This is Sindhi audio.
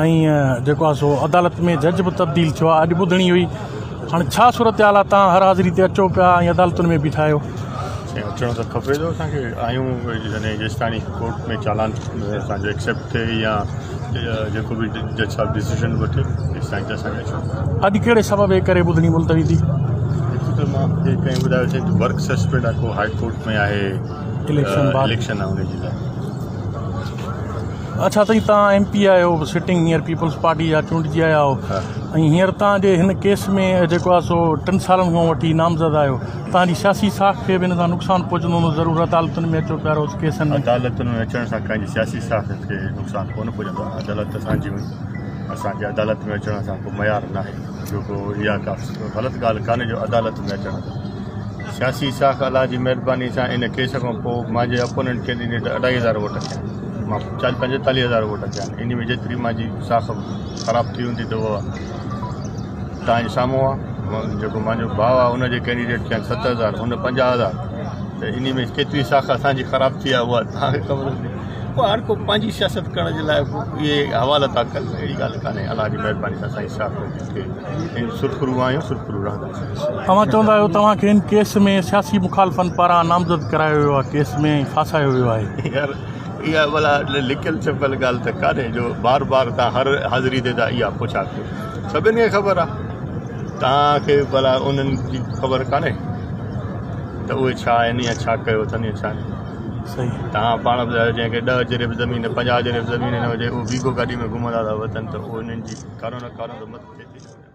۽ جيڪو آهي سو عدالت ۾ جج به تبديل ٿيو آهي اڄ ٻڌڻي هئي هاڻي ڇا صورتحال آهي تان هر حاضري تي اچو پيا ۽ عدالتن ۾ بيٺا آهيو. سائين اچڻو ته کپي ٿو اسان کي آهيون يعني جيستاڻي ڪورٽ ۾ چالان اسان جو ايڪسيپٽ ٿئي يا جيڪو به جج صاحب ڊسيزن وٺي تيستائين ته اسان کي اچڻو پوندو. اڄ ڪهڙي سبب جي ڪري ٻڌڻي ملتوي ٿي؟ هڪ ته مان پهرين ٻڌايو سائين ورڪ سسپينڊ آهي ڪو هاء ڪورٽ ۾ آهي اليڪشن بعد اليڪشن آهي ان جي لاء. اڇا سائين توهان ايم پي آهيو سٽنگ هينئر پيپلز پارٽي جا چونڊجي آيا آهيو ۽ هينئر توهان جي هن ڪيس ۾ جيڪو آهي سو ٽن سالن کان وٺي نامزد آهيو توهان جي سياسي ساک کي به هن سان نقصان پهچندو هوندو ضرور عدالتن ۾ اچو پيا روز ڪيسن ۾. عدالتن ۾ اچڻ سان ڪنهن جي سياسي ساک کي نقصان ڪونه پڄندو آهي عدالت اسان جي هئي اسان کي عدالت ۾ اچڻ سان ڪو ميار ناهي جو ڪو اها ڪا غلط ڳالهه ڪانهي جو عدالت ۾ اچڻ سان سياسي ساک الله جي مهرباني سان ان ڪيس کان پوء مانجي اپوننٽ ڪينڊيڊيٽ اڍائي هزار ووٽ ٿيا آهن مان چاليهه پنجيتاليهه هزار ووٽ ٿيا آهن ان ۾ جيتري مانجي ساک خراب ٿي هوندي ته اها توهان جي سامهون آهي جيڪو مانجو ڀاء آهي ان جي ڪينڊيڊيٽ ٿيا آهن 7000 هن 50,000 ته ان ۾ ڪيتري ساک اسانجي خراب ٿي آهي اها توهان کي خبر هوندي پوء هر ڪو پنهنجي سياست ڪرڻ جي لاء اهي حوالا ٿا ڪن اهڙي ڳالهه ڪانهي الله جي مهرباني سان اسان جي ساک سرخرو آهيون سرخرو رهنداسين. اوهان چوندا آهيو توهان کي هن ڪيس ۾ سياسي مخالفن پاران نامزد ڪرايو ويو آهي ڪيس ۾ ڦاسايو ويو آهي. يار اها ڀلا لڪيل ڇپيل ڳالهه ته ڪانهي جو بار بار توهان هر حاضري تي ٿا اها پڇا ڪيو سڀن کي خبر آهي توهان کي ڀلا انهن جي خبر ڪانهي ته اهي ڇا آهن يا ڇا ڪيو اٿن يا ڇا نه. صحيح. توهان پاڻ ٻڌايو جنهن کي 10 جريب زمين 50 جريب زمين نه هجي اهو ويگو گاڏي ۾ گهمندا ٿا وتن ته اهو انهن جي ڪانو نه ڪانو ته مدد ٿئي ٿي نه.